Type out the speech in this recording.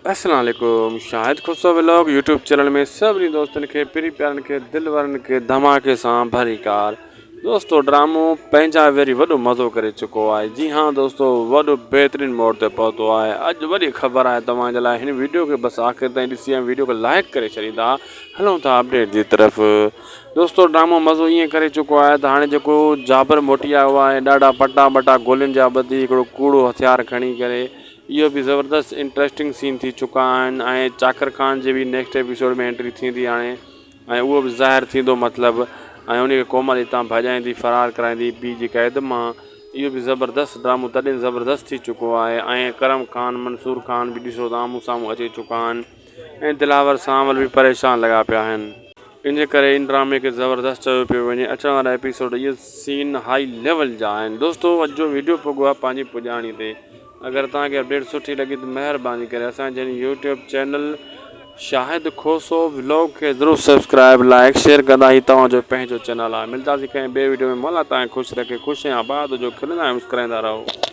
السلام عليڪم Shahid Khoso vlog YouTube channel ۾ سڀني دوستن کي پري پيارن کي دل وارن کي ڌماڪي سان ڀري ڪار دوستو ڊرامو پنهنجا ويري وڏو مزو ڪري چڪو آهي جي ها دوستو وڏو بهترين موڙ تي پهتو آهي اڄ وڏي خبر آهي توهان جي لاء هن ويڊيو کي بس آخر تائين ڏسي ۽ ويڊيو کي لائڪ ڪري ڇڏيندا هلون ٿا اپڊيٽ جي طرف دوستو ڊرامو مزو ائين ڪري چڪو آهي ته هاڻي جيڪو جابر موٽي آيو آهي ڏاڍا پٽا ٻٽا گولين جا ٻڌي هڪڙو ڪوڙو هٿيار کڻي ڪري اهو به زبردست انٽريسٽنگ سين ٿي چڪا آهن ۽ چاڪر خان جي به نيڪسٽ ايپيسوڊ ۾ انٽري ٿيندي هاڻي ۽ اهو به ظاهر ٿيندو مطلب ۽ ان کي ڪومل هتان ڀڄائيندي فرار ڪرائيندي پيء جي قيد مان اهو به زبردست ڊرامو تڏهن زبردست ٿي چڪو آهي ۽ ڪرم خان منصور خان به ڏسو ته آمهون سامهون اچي چڪا آهن ۽ دلاور سانول به پريشان لڳا پيا آهن. ان جي ڪري ان ڊرامي کي زبردست چيو پيو وڃي اچڻ وارا ايپيسوڊ اهي سين هائي ليول جا آهن دوستو اڄ جو ويڊيو پڳو آهي پنهنجي پڄاڻي تي اگر توهان کي اپڊيٽ سٺي لڳي ته مهرباني ڪري اسان جي YouTube channel Shahid Khoso vlog کي ضرور سبسڪرائب لائڪ شيئر ڪندا هي توهان جو پنهنجو چينل آهي ملداسين ڪنهن ٻي ويڊيو ۾ مولا توهان کي خوش رکي خوش ۽ آباد هجو کلندا ۽ مسڪرائيندا رهو.